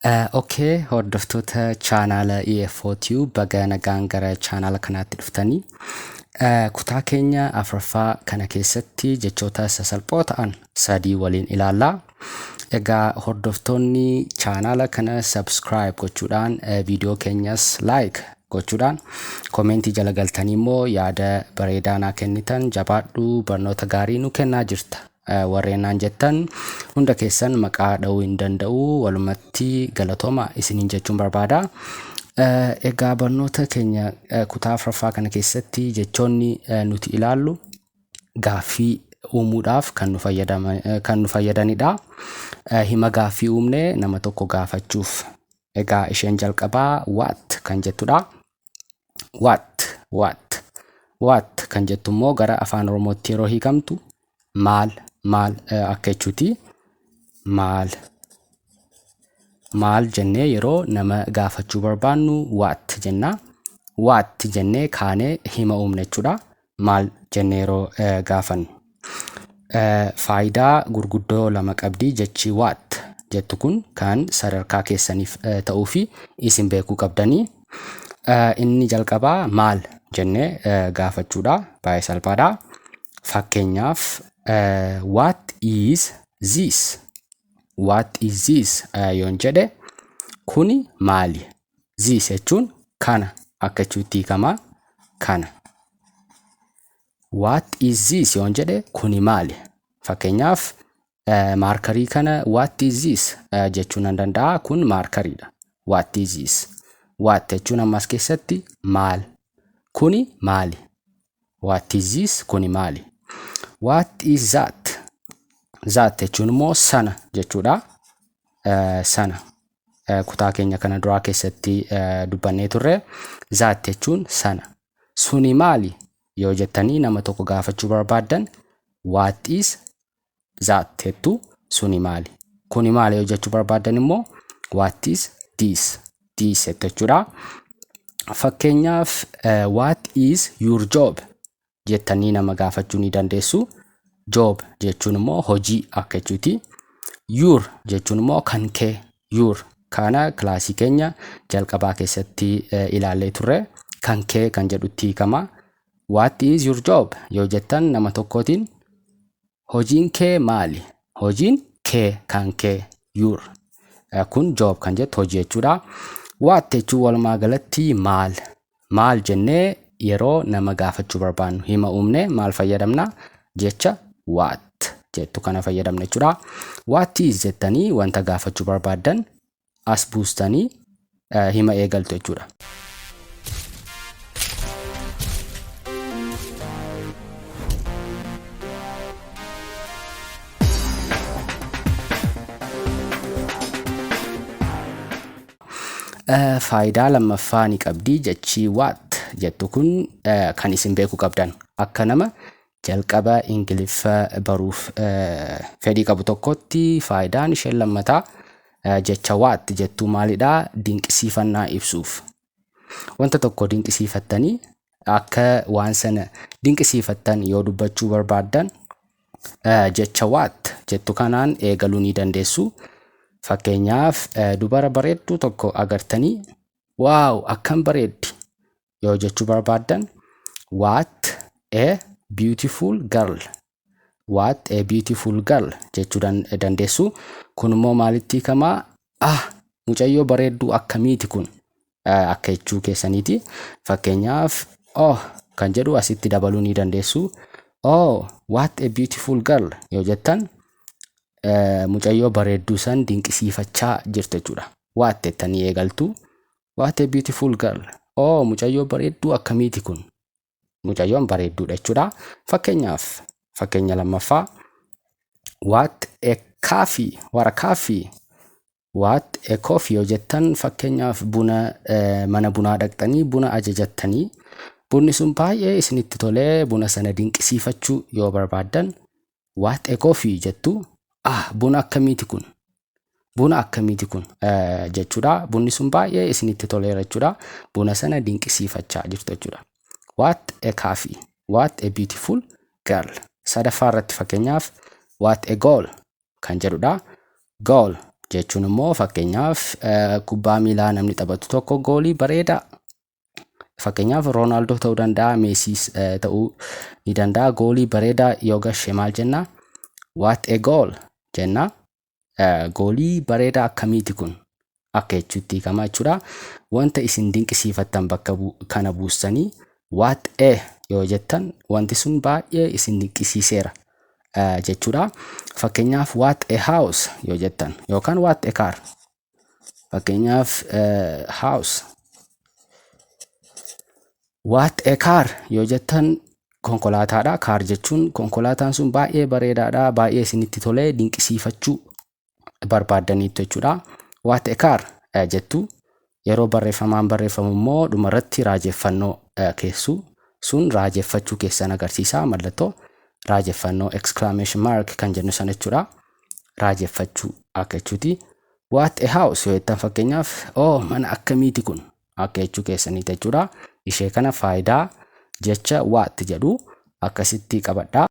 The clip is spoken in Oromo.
Okay, hordoftoota chaanaala EFO Tube baga nagaan gara chaanaala kanaatti dhuftanii kutaa keenya afuraffaa kana keessatti jechoota sasalphoo ta'an sadii waliin ilaallaa. Egaa hordoftoonni chaanaala kana subscribe gochuudhaan viidiyoo keenyas like gochuudhaan koomeentii jala galtanii immoo yaada bareedaa naa kennitan jabaadhu barnoota gaarii nu kennaa jirta. Warreen naan jettan hunda keessan maqaa dha'uu hin danda'u walumatti galatooma isiniin jechuun barbaada. Egaa barnoota keenya kutaa afuraffaa kana keessatti jechoonni nuti ilaallu gaaffii uumuudhaaf kan nu kan nu fayyadanidha. Hima gaaffii uumnee nama tokko gaafachuuf. Egaa isheen jalqabaa what kan jettudha. What, what, what kan jettu immoo gara afaan Oromootti yeroo hiikamtu maal, maal akka jechuuti. Maal, maal jennee yeroo nama gaafachuu barbaannu what jenna. What jennee kaanee hima uumna jechuudha. Maal jennee yeroo gaafannu. Faayidaa gurguddoo lama qabdi jechi what jettu kun kan sadarkaa keessaniif ta'uu fi isin beekuu qabdanii. Inni jalqabaa maal jennee gaafachuudha. Baay'ee salphaadha. Fakkeenyaaf what is this? What is this? Yoon jedhe kuni maali? This jechuun kana akka jechuutti hiikama. Kana. What is this yoon jedhe kuni maali? Fakkeenyaaf maarkarii kana what is this jechuu nan danda'a. Kun maarkariidha. What is this? What jechuun ammas keessatti maal? Kuni maali? What is this? Kuni maali? What is that? That jechuun immoo sana jechuudha. Sana. Kutaa keenya kana duraa keessatti dubbannee turre. That jechuun sana. Suni maali? Yoo jettanii nama tokko gaafachuu barbaaddan what is that jettu suni maali? Kuni maali yoo jechuu barbaaddan immoo what is this? This jettu jechuudha. Fakkeenyaaf what is your job jettanii nama gaafachuu ni dandeessu. Job jechuun immoo hojii akka jechuuti. Your jechuun immoo kan kee. Your kana kilaasii keenya jalqabaa keessatti ilaallee turre. Kan kee kan jedhutti hiikama. What is your job yoo jettan nama tokkootiin hojiin kee maali? Hojiin kee kan kee your. Kun job kan jettu hojii jechuudha. What jechuun walumaa galatti maal? Maal jennee yeroo nama gaafachuu barbaannu hima uumne maal fayyadamna? Jecha what jettu kana fayyadamna jechuudha. What is jettanii wanta gaafachuu barbaaddan as buustanii hima eegaltu jechuudha. Faayidaa lammaffaa ni qabdi jechi what jettu kun kan isin beekuu qabdan akka nama jalqaba Ingiliffa baruuf fedhii qabu tokkotti faayidaan isheen lammataa jecha what jettu maalidhaa? Dinqisiifannaa ibsuuf. Wanta tokko dinqisiifattanii akka waan sana dinqisiifattan yoo dubbachuu barbaaddan jecha what jettu kanaan eegaluu ni dandeessu. Fakkeenyaaf dubara bareedduu tokko agartanii wow akkam bareeddi yoo jechuu barbaaddan what a beautiful girl, what a beautiful girl jechuu dandeessu. Kun immoo maalitti hiikamaa? Ah, mucayyoo bareedduu akkamiiti kun akka jechuu keessaniiti. Fakkeenyaaf oh kan jedhu asitti dabaluu ni dandeessu. Oh, what a beautiful girl yoo jettan mucayyoo bareedduu san dinqisiifachaa jirtu jechuudha. What jettanii eegaltu. What a beautiful girl. Oh, mucayyoo bareedduu akkamiiti kun? Mucayyoon bareedduudha jechuudha. Fakkeenyaaf fakkeenya lammaffaa what a coffee, what a coffee, what a coffee yoo jettan fakkeenyaaf buna mana bunaa dhaqxanii buna ajajattanii bunni sun baay'ee isinitti tolee buna sana dinqisiifachuu yoo barbaaddan what a coffee jettu. Ah, buna akkamiiti kun? Buna akkamiiti kun jechuudha. Bunni sun baay'ee isinitti toleera jechuudha. Buna sana dinqisiifachaa jirtu jechuudha. What a coffee, what a beautiful girl. Sadaffaa irratti fakkeenyaaf what a goal kan jedhudha. Goal jechuun immoo fakkeenyaaf kubbaa miilaa namni taphatu tokko goolii bareedaa, fakkeenyaaf Roonaaldoo ta'uu danda'a, Meesiis ta'uu ni danda'a. Goolii bareedaa yoo gashe maal jenna? "What a goal" jenna. Goolii bareedaa akkamiiti kun akka jechuutti hiikama jechuudha. Wanta isin dinqisiifattan bakka kana buustanii "what a" yoo jettan, wanti sun baay'ee isin dinqisiiseera jechuudha. Fakkeenyaaf "what a house" yoo jettan yookaan "what a car". Fakkeenyaaf house. "What a car" yoo jettan konkolaataadha. Car jechuun konkolaataan sun baay'ee bareedaadha. Baay'ee isinitti tolee dinqisiifachuu barbaaddaniitu jechuudha. "What a car" jettu. Yeroo barreeffamaan barreeffamu immoo dhumarratti raajeffannoo keessu sun raajeffachuu keessan agarsiisa. Mallattoo raajeffannoo, exclamation mark kan jennu sana jechuudha. Raajeffachuu akka jechuuti. "What a house" yoo jettan fakkeenyaaf, "Oh, mana akkamiiti kun" akka jechuu keessaniiti jechuudha. Ishee kana faayidaa jecha "what" jedhu akkasitti qabadhaa.